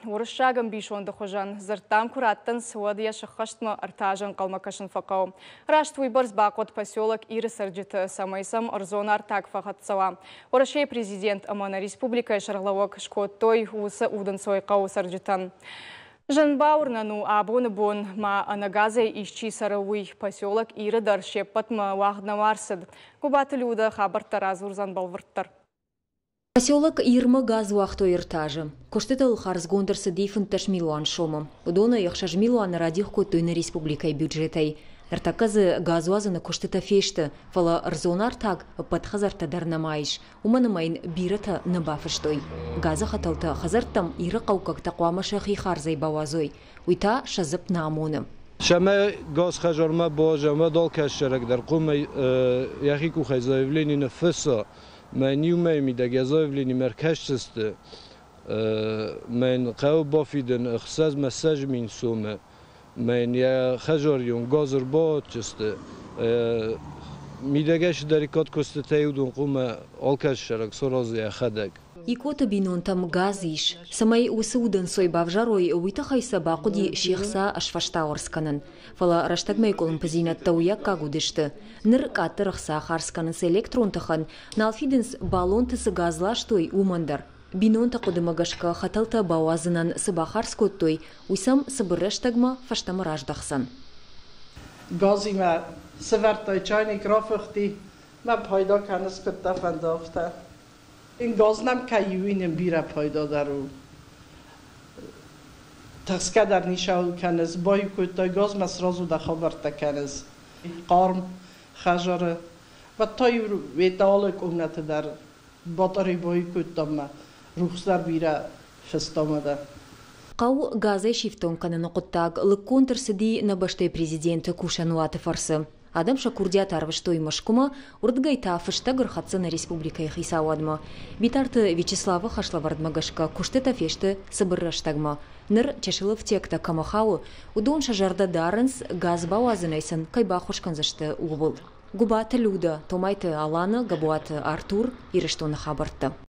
Уырыссаг ӕмбисонды хуызӕн дзырдтам куы раттынц, уӕд йӕ сыххӕстмӕ 3 азы ӕнхъӕлмӕ кӕсын фӕхъӕуы. Раст уыйбӕрц бахъуыд поселок Иры цӕрджыты, цӕмӕй сӕм ӕрдзон артаг фӕхӕццӕ уа. Уӕрӕсейы президент ӕмӕ нӕ республикӕйы сӕргълӕууӕг скодтой уыцы удӕнцой хъӕуы цӕрджытӕн. Зын бауырнӕн у, абоны бон ма ӕнӕгазӕй исчи цӕры, уый. Поселок Иры дӕр се ппӕтмӕ уагъд нӕма ӕрцыд. Гуыбаты Людӕ хабӕрттӕ радзурдзӕн бӕлвырддӕр. Поселок Ирмӕ газ уагътой 3 азы. Куыстытыл хардзгонд ӕрцыди 15 милуан сомы. Уыдонӕй 6 милуаны радих кодтой нӕ республикӕйы бюджетӕй. Ныртӕккӕ дзы газуадзыны куыстытӕ фесты, фӕлӕ ӕрдзон артаг ӕппӕт хӕдзӕрттӕ дӕр нӕма ис, уымӕн ӕмӕ йын бирӕтӕ нӕ бафыстой. Газы хӕтӕлтӕ хӕдзӕрттӕм Иры хъӕуккӕгтӕ хъуамӕ сӕхи хардзӕй бауадзой, уый та сӕ дзыпп нӕ амоны. Цӕмӕй газ хӕдзармӕ бауадзӕм, уӕд алкӕцы дӕр хъуамӕ йӕхи къухӕй заявлени ныффысса. Мӕн иу мӕйы мидӕг йӕ заявленимӕ ӕркӕсдзысты. Мӕн хъӕуы бафидын 6 20 000 сомы. Мӕн йӕ хӕдзарион газ ӕрбауадздзысты. Мидӕгӕй цыдӕриддӕр куыстытӕ уыдон хъуамӕ алкӕцы сараза йӕхӕдӕг. Икъоты бинонтӕм газ ис. Цӕмӕй уыцы удӕнцой бавзарой, уый тыххӕй сӕ бахъуыди се хца сфӕстауӕрц кӕнын. Фӕлӕ рӕстӕгмӕйы къуылымпыдзинӕдтӕ уый аккаг уыдысты. Ныр къаддӕр ӕхца хардз кӕнынц электрон тыхӕн, нал фидынц, баллонты цы газ ластой, уымӕн дӕр. Бинонты хъуыдымӕ гӕсгӕ хӕтӕлтӕ бауадзынӕн цы бахардз кодтой, уый сӕм цыбыр рӕстӕгмӕ фӕстӕмӕ раздӕхдзӕн. Газимӕ сӕвӕрдтай чайник, рафыхти, мӕ пайда кӕныс, куыд дӕ фӕнды, афтӕ. Газ нӕм кӕй у, нын бирӕ пайда дӕр у. Тыхсгӕ дӕр ницӕуыл кӕныс, баиу кодтай газмӕ, сразу дӕ хабӕрттӕ кӕныс. Хъарм хӕдзары. Уӕд та-иу алы къомнӕты дӕр батарей баиу кодтам мӕ рухс дӕр бирӕ фестӕмӕ дӕр. Хъӕу газӕй сифтонг кӕныны хъуыддаг лыггонд ӕрцыди нӕ бӕстӕйы президенты кусӕнуаты фӕрцы. Адӕм сӕ курдиат арвыстой Мӕскуымӕ, уырдыгӕй та фыстӕг ӕрхӕццӕ нӕ республикӕйы хицауадмӕ. Битарты Вячеславы хӕслӕвӕрдмӕ гӕсгӕ куыстытӕ фесты цыбыр рӕстӕгмӕ. Ныр чысыл ӕфтиӕгтӕ кӕмӕ хауы, уыдон сӕ зӕрдӕ дарынц, газ бауадзынӕй сын кӕй баххуыс кӕндзысты, ууыл. Гуыбаты Людӕ, Томайты Алана, Габуаты Артур, Ирыстоны хабӕрттӕ.